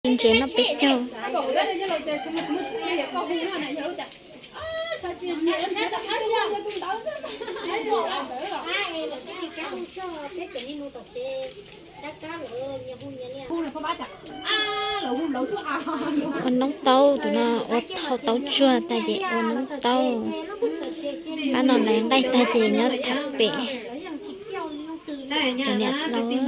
Ntses noj peb caug. Ua noob taub, tus no ua hau taub tsuag tag ces ua noob taub. Pab no lawv nqaij tag ces nyob tham pem. Cov niam laus, cov niam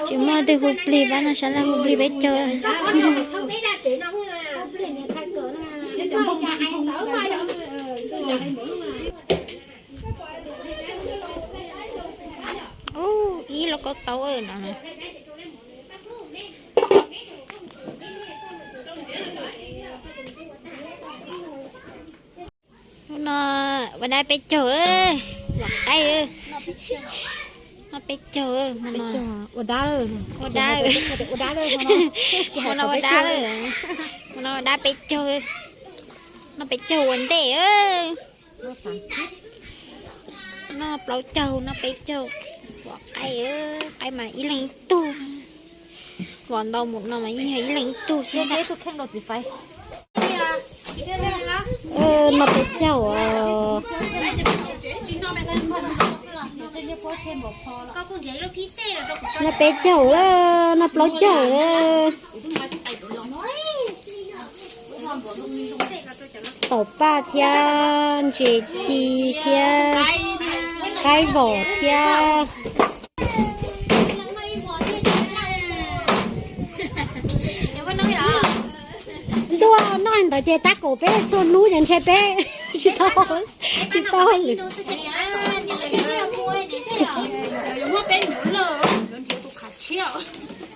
tsis muaj tej hu plig, pab no sab laj hu plig peb caug. Ub, ib lauj kaub taub no. Hnub no ua dab peb caug, lom qaib. Noj peb caug, ua dab, ua dab, ua dab, hnub no ua dab peb caug, noj peb caug ua ntej. Noj plaub caug, noj peb caug, lom qaib, qaib mas ib leeg ib tug. Vom ntau mus no mas yeej yog ib leeg ib tug xwb ntag. Noj peb caug, noj peb caug lawm, noj plaub caug lawm. Taum paj thiab ntses ci thiab qaib vom thiab. Ntuj, noj li ntawd ces tab kaum peb txhua hnub ces ntshe peb tsis tau, tsis tau lwm.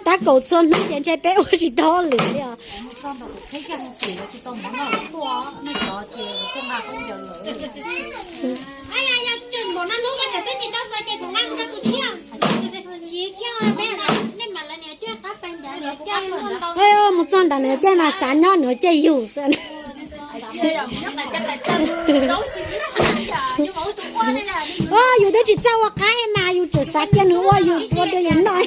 Tab kaum txhua hnub ces ntshe peb ua tsis tau lwm li os. Mus txog nram nws caij mas xav nyob nws caij yus xwb. Yus twb tsis txawj ua qaib mas yus tseem xav cia nws ua, yus ua rau yus noj.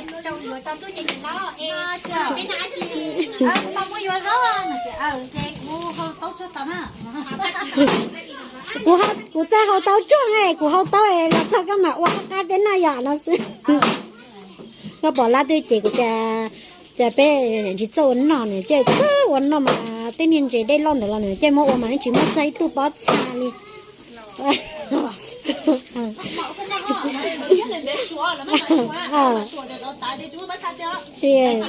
Kuv txawj hau taub tsuag, kuv hau taub los txog koj mam ua qab peb noj yom no xwb. Koj pom lab twg ces kuv tias, cas peb tsis txawj ua noj, nws caij txawj ua noj mas tej niag ntses dej loj ntawd los nws caij muab ua mas yeej tsis muaj txog ib tug pob txha li. Tsis,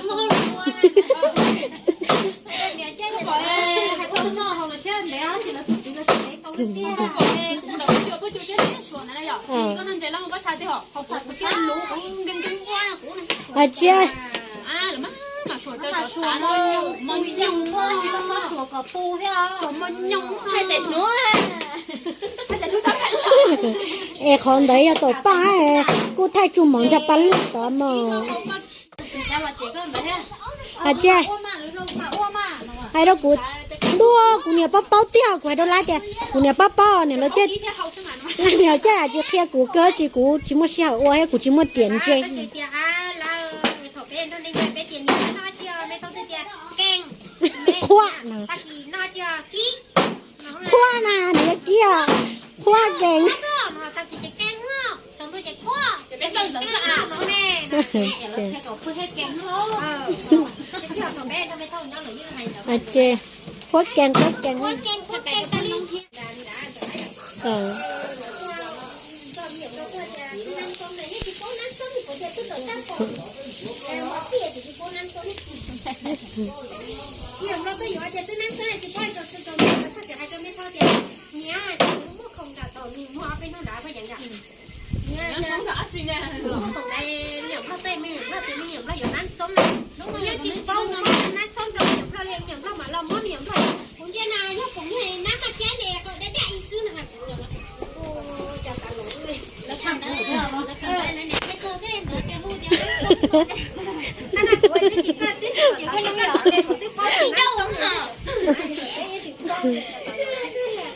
es qhov ntawd yog taum paj, kuj thaij tsuj mov nrog paj lwj tod mog. Tsis, hais rau kuv, ntuj, kuv niam paub paub tiag, kuv hais rau lab tias kuv niam paub paub, niam lawv caij, niam caij tsis qhia kuv kawg, tab sis kuv tsis muaj sij hawm ua thiab kuv tsis muaj riam ntse. Qhuav na, qhuav na, nws yuav kiag, qhuav kees. Qhuav kees, qhuav kees.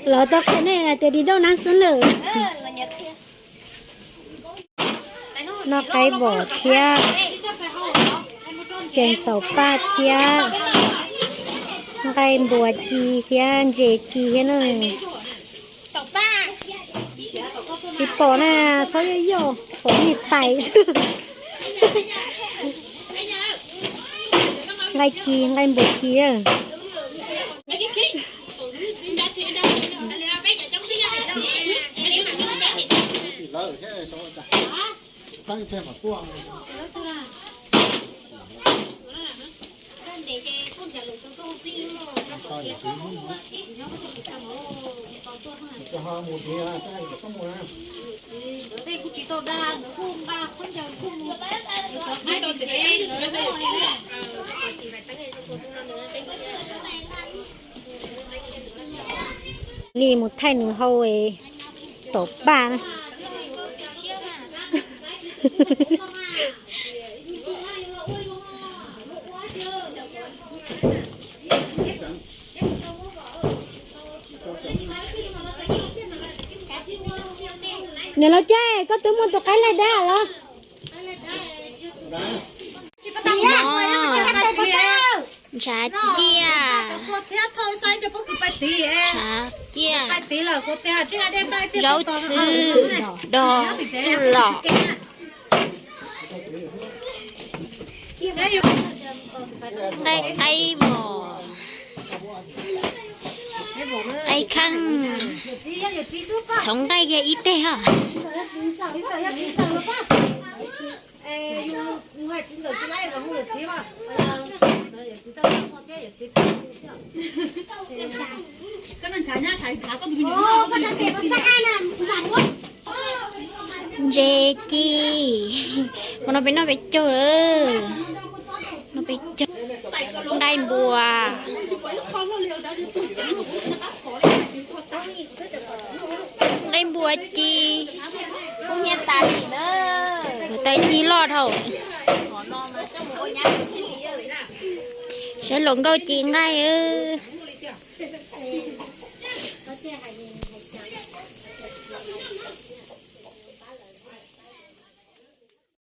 Lawv tau qhia nej tias di dauj nab xwb lawm. Noj qaib npua thiab, ceev taum paj thiab, nqaij npua ci thiab ntses ci thiab na. Tsis pom na, txhob yoj yoj, pom niag tais xwb. Nqaij ci, nqaij npua ci. Li mus thaij nws hau taum paj na. Niam laus Cai, koj twb muaj tus qaib laig dab los? Ntshav ciaj, ntshav ciaj, zaub txhwb, dog txuj lom, nqaij qaib mos, qaib kheej, txhoov nqaij kiag ib teg os. Ntses ci, ua no peb noj peb caug lawm. Noj peb caug. Nqaij npua, nqaij npua ci, tais ci loj dhau. Saib hluas nkauj ci nqaij.